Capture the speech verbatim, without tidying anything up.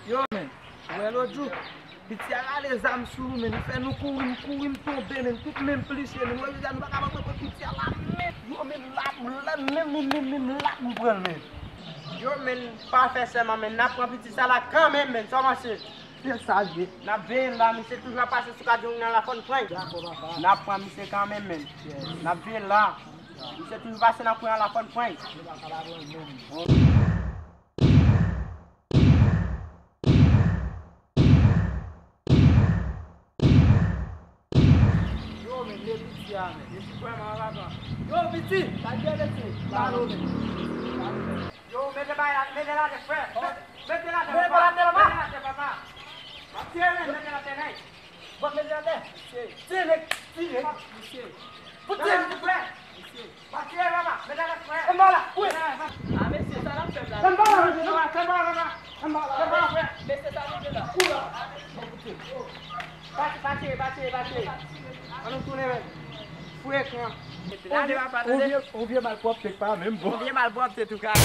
Yo, men, ou wè lòt jou, piti a rale zam sou nou, men, li fè nou kouri, m kouri, m tonbe, men, tout men m pliche, men, wè, jodi a nou pa kapab pran piti a la, men, yo, men, la, la, men, men, men, men, la, m pran l, men. Yo, men, pa fè sèman, men, n ap pran piti sa la kanmenm, men, sa w panse? Se sa l ye. N ap veye l la, misye toujou ap pase sou Kadjong nan la fòn pran. Dakò, papa. N ap pran misye kanmenm, men. Yes. N ap veye l la. Misye toujou pase nan kwen an la fòn pran. Li pa ka pa pran l menm. Yo, men, men piti a, men. Yo, piti, sa k gen, mesye? Balo, men. Yo, mete bay la, mete l atè, frè. Mete l atè, papa. Mete l atè, papa. M ap tiye, men, mete l atè, nèg. Bon, mete l atè. Tire, tire, tire. Fout tire, frè. Anba la, wi. A, mesye, sa n ap fè la? Anba la, mesye, anba la, anba la, anba la, anba la, frè. Mesye, sa nou fè la? Kou la. Bon, koute. Pa, pa tire, pa tire, pa tire. Ann nou tounen, men. Frekan. Ou vye, ou vye malpwòpte k pa menm bon. Ou vye malpwòpte tou ka.